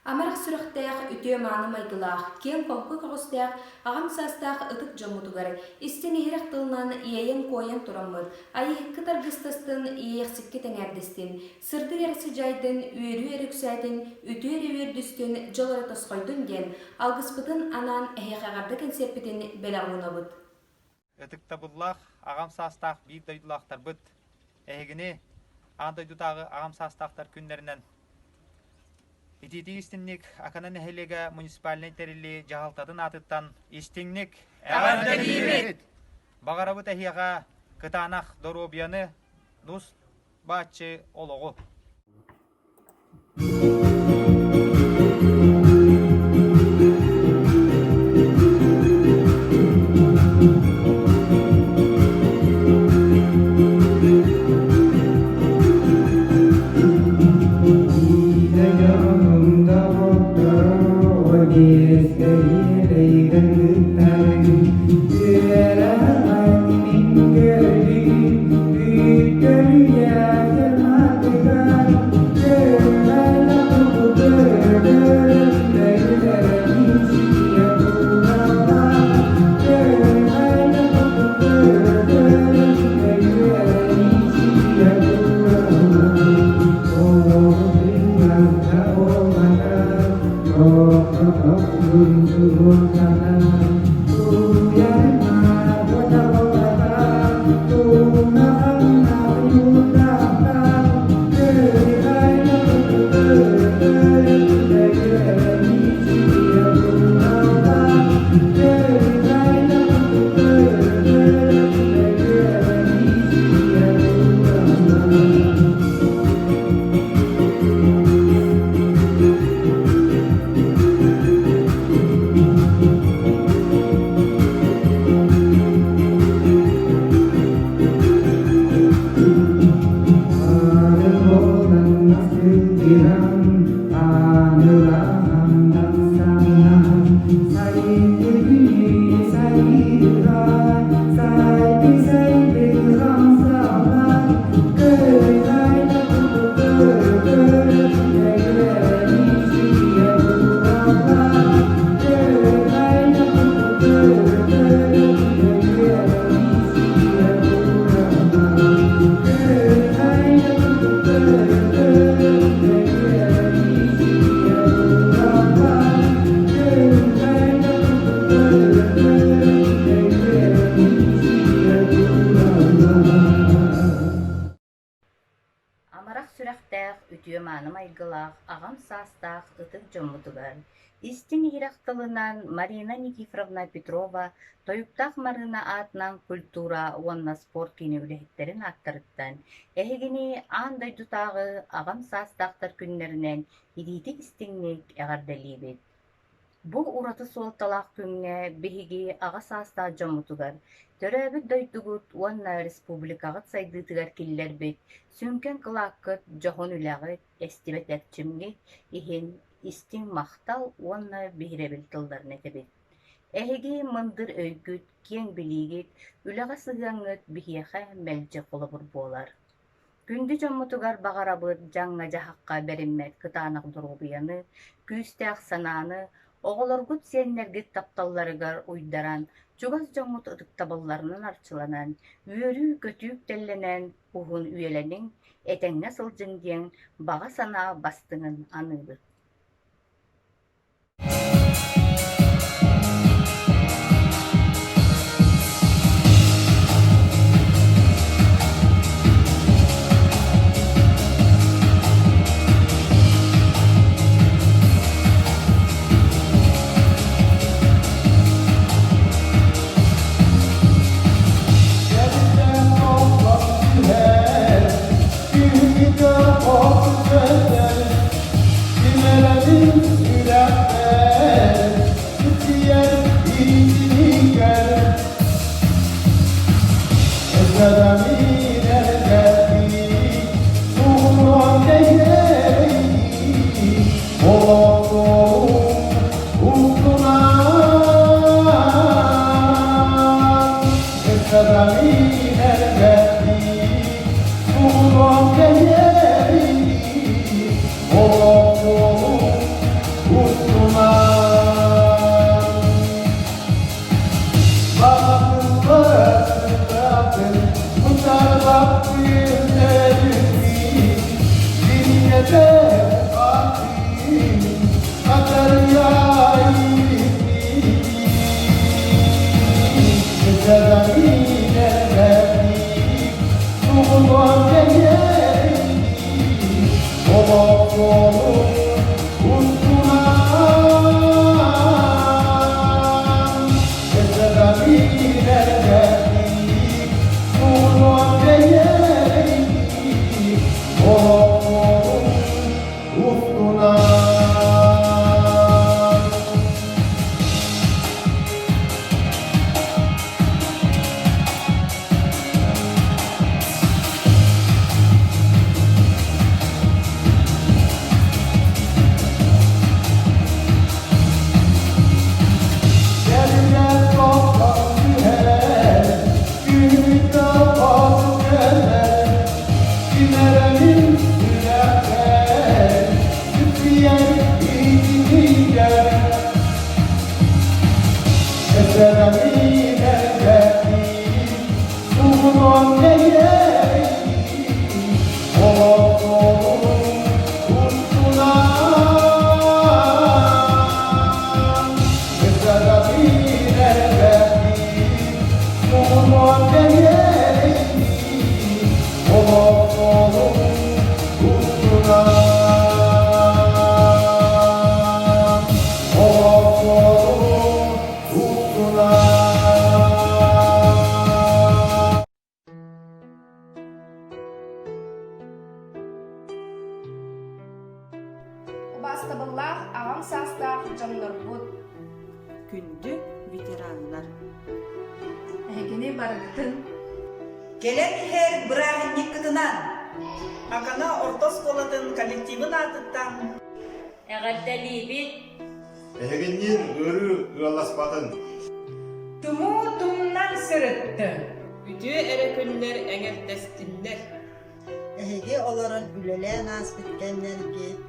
Амарах сүрэхтээх, үтүө-мааны майгылаах, киэҥ-холку көҕүстээх, аҕам саастаах ытык дьоммутугар истиҥ-иһирэх тылынан иэйэн-куойан тураммыт, айыһыккыт аргыстастын, иэйэхсиккит эҥээрдэстин, сырдык эрэ сыдьаайдын, үөрүү эрэ үксээтин, үтүө эрэ үөрдүстүн, дьол эрэ тосхойдун диэн алгыспытын анаан эһиэхэ эҕэрдэ кэнсиэрпитин бэлэх уунабыт. Ытыктабыллаах аҕам саастаах биир дойдулаахтарбыт, эһигини аан дойдутааҕы аҕам саастаахтар күннэринэн итиитик истиҥник Акана нэһилиэгэ муниципальнай тэриллии дьаһалтатын аатыттан истиҥник эҕэрдэлиибит! Баҕарабыт эһиэхэ кытаанах доруобуйаны, нус бааччы олоҕу! Амарах сүрэхтээх, үтүө-мааны майгылаах, аҕам саастаах ытык дьоммутугар истиҥ-иһирэх тылынан Марина Никифоровна Петрова Тойуктаах Марыына аатынан культура уонна спорт киинэ үлэһиттэрин ааттарыттан эһигини аан дойдутааҕы аҕам саастаахтар күннэринэн итиитик-истиҥник эҕэрдэлиибит! Бу ураты суолталаах күҥҥэ биһиги аҕа саастаах дьоммутугар төрөөбүт дойдугут уонна республикаҕыт сайдыытыгар киллэрбит сүҥкэн кылааккыт, дьоһун үлэҕит, эстибэт эрчимҥит иһин истиҥ махтал уонна биһирэбил тылларын этэбит. Эһиги мындыр өйгүт, киэҥ билиигит, үлэҕэ сыһыаҥҥыт биһиэхэ мэлдьи холобур буолар. Күндү дьоммутугар баҕарабыт дьаҥҥа-дьаһахха бэриммэт кытаанах доруобуйаны, күүстээх санааны, оҕолоргут, сиэннэргит тапталларыгар уйдаран, чугас дьоҥҥут ытыктабылларынан арчыланан, үөрүү-көтүү үктэллэнэн уһун үйэлэниҥ, этэҥҥэ сылдьыҥ диэн баҕа санаа бастыҥын аныыбыт. Убаастабыллаах аҕам саастаах дьоннорбут! Күндү ветераннар! Эһигини барыгытын Кэлэн иһэр бырааһынньыккытынан! Акана орто оскуолатын коллективын аатыттан Эҕэрдэлиибит! Эһигинниин ыарыы ыалласпатын! Тумуу тумнан сырыттын! Үтүө эрэ күннэр эҥэрдэстиннэр! Эһиги олорон үлэлээн ааспыт кэмнэргит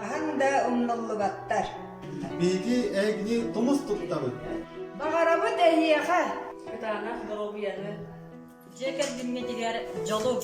хаһан да умнуллубаттар. Биһиги эһигини тумус туттабыт. Баҕарабыт эһиэхэ! Кытаанах доруобуйаны, дьиэ кэргэммитигэр дьолу!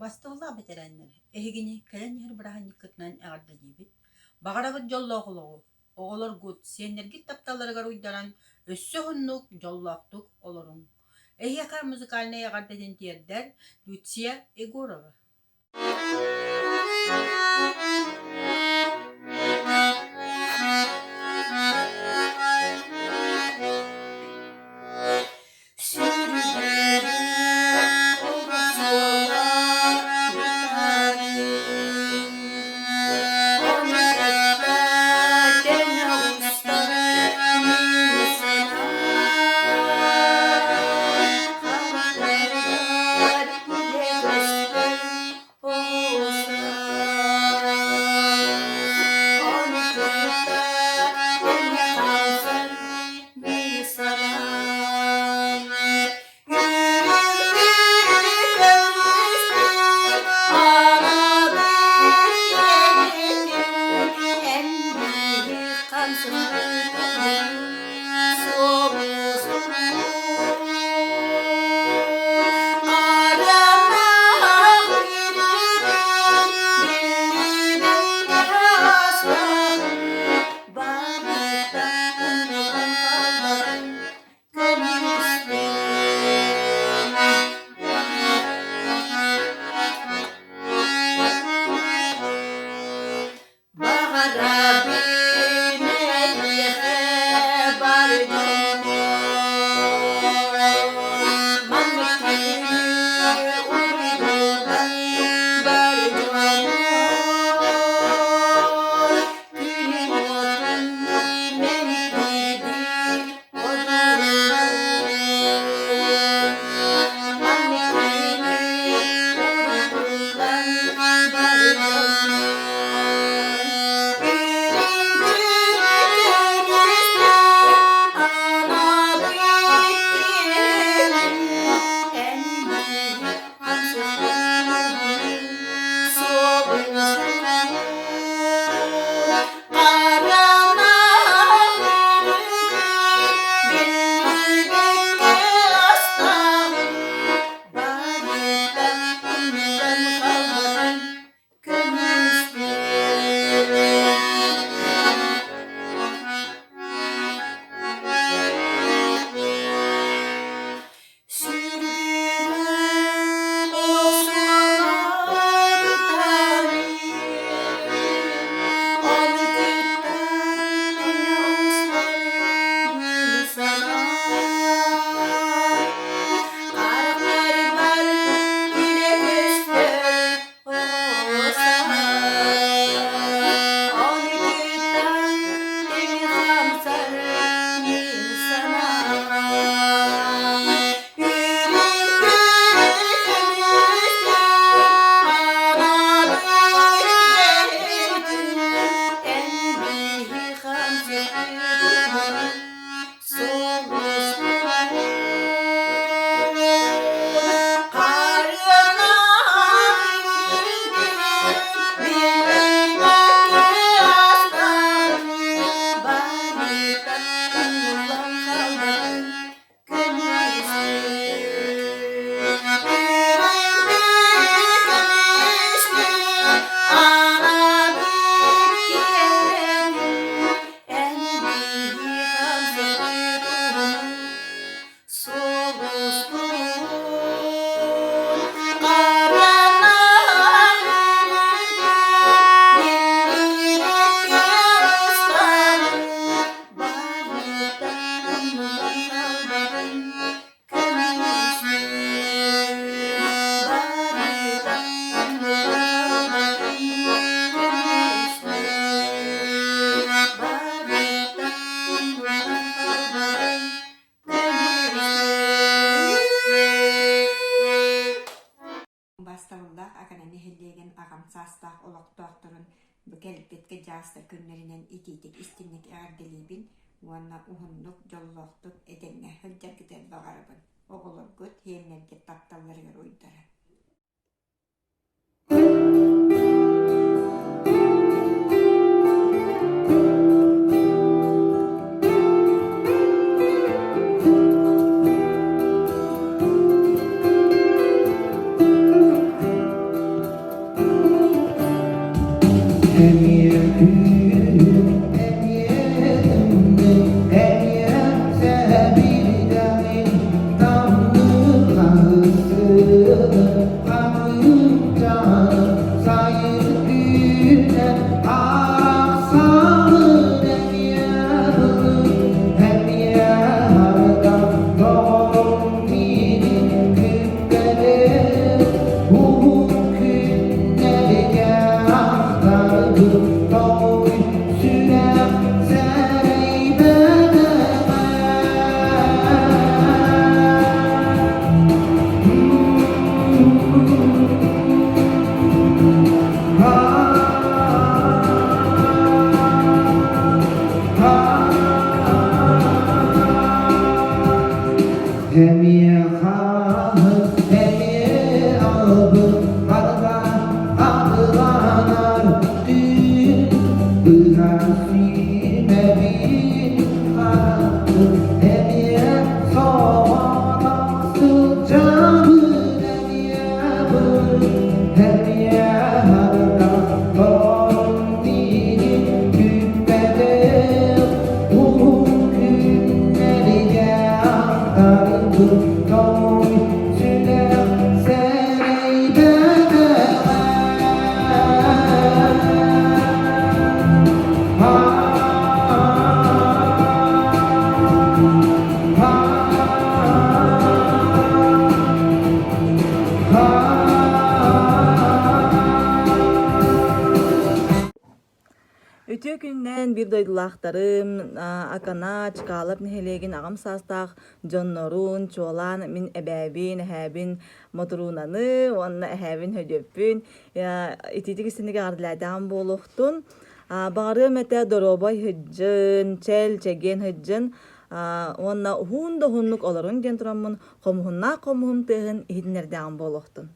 Убастабыллаах бэтэрээннэр, эһигини кэлэн иһэр бырааһынньыккытынан эҕэрдэлиибит! Баҕарабыт дьоллоох олоҕу, оҕолоргут, сиэннэргит тапталларыгар уйдаран, өссө уһуннук, дьоллоохтук олоруҥ! Эһиэхэ музыкальнай эҕэрдэтин тиэрдэр Люция Егорова. нэһилиэгин аҕам саастаах олохтоохторун бу кэлбит кырдьаҕастар күннэринэн итиитик истиҥник эҕэрдэлиибин уонна уһуннук, дьоллоохтук этэҥҥэ сылдьаргытыгар баҕарабын. Оҕолоргут, сиэннэргит тапталларыгар уйдаран. Үтүө күнүнэн биир дойдулаахтарым, Акана, Чкалов нэһилиэгин аҕам саастаах дьоннорун, чуолаан мин эбээбин, эһээбин Мотуруунаны уонна эһээбин Хөдүөппүн итиитик истиҥник эҕэрдэлээтэҕим буолуохтун. Баҕарыам этэ доруобай сыдьын, чэл, чэгиэн сыдьын уонна уһун да уһуннук олорун диэн тураммын хомуһуннаах хомуһум тыаһын иһитиннэрдэҕим буолуохтун.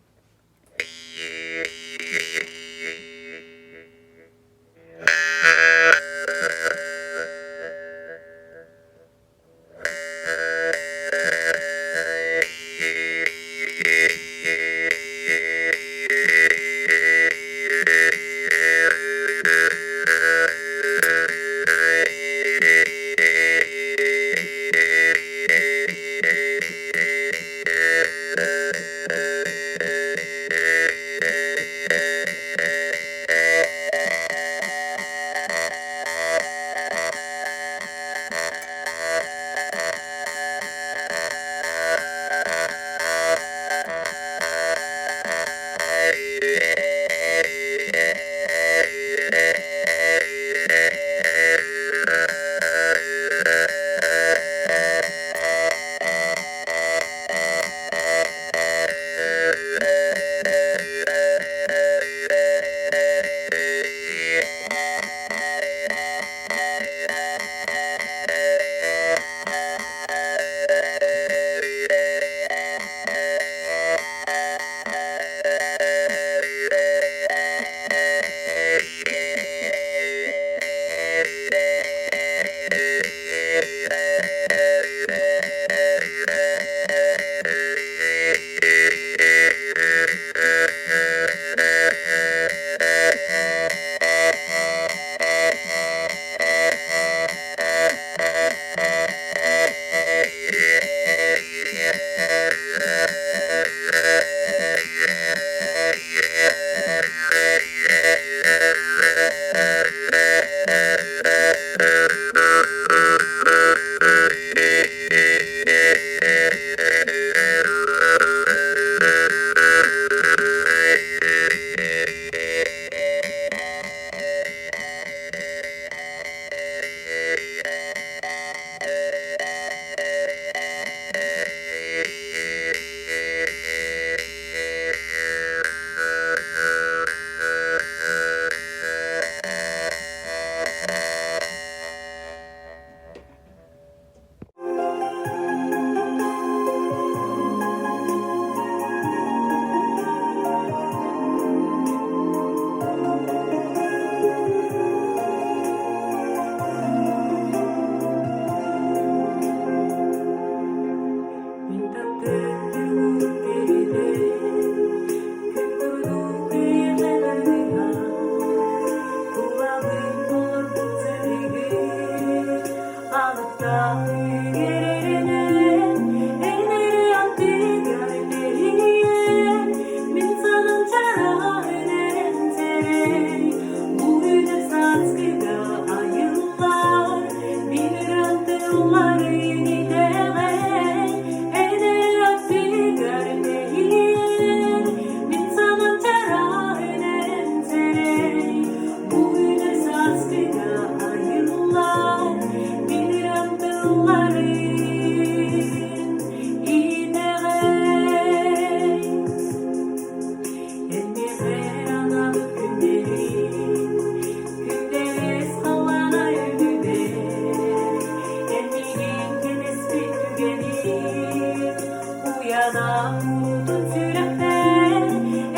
Куруутун сүрэхпэр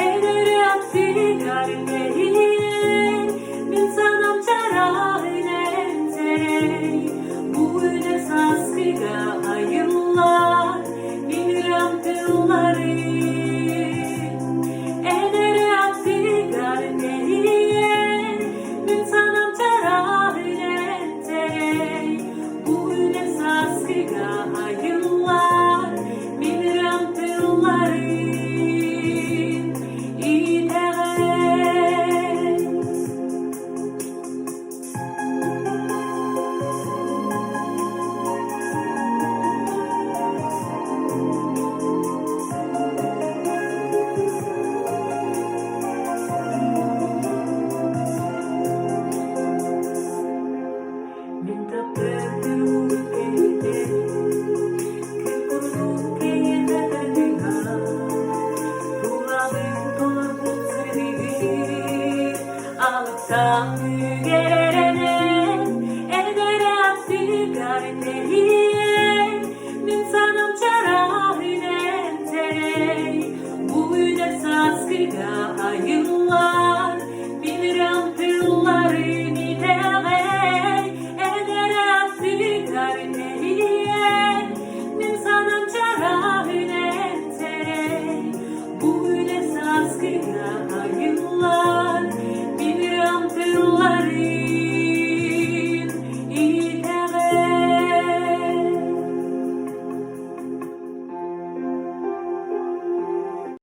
эн эрэ аттыгар кэлиэн, мин санаам чараһын эмтэрэй. Бу үлэ сааскыга айыллар, мин ырыам тылларын. Эн эрэ аттыгар кэлиэн, мин санаам чараһын эмтэрэй. Бу үлэ сааскыга айыллар, мин ырыам тылларын итэҕэй. Мин таптыыр киһитэ күн курдук киһиэхэ тардыһар, тулабын толорбут сырдыгы алыптаах күүгэр эрэнэн, эдэр аттыгар тэһиэн, мин санаам чараһын эмтэрэй, бу үлэ сааскыга айыллар.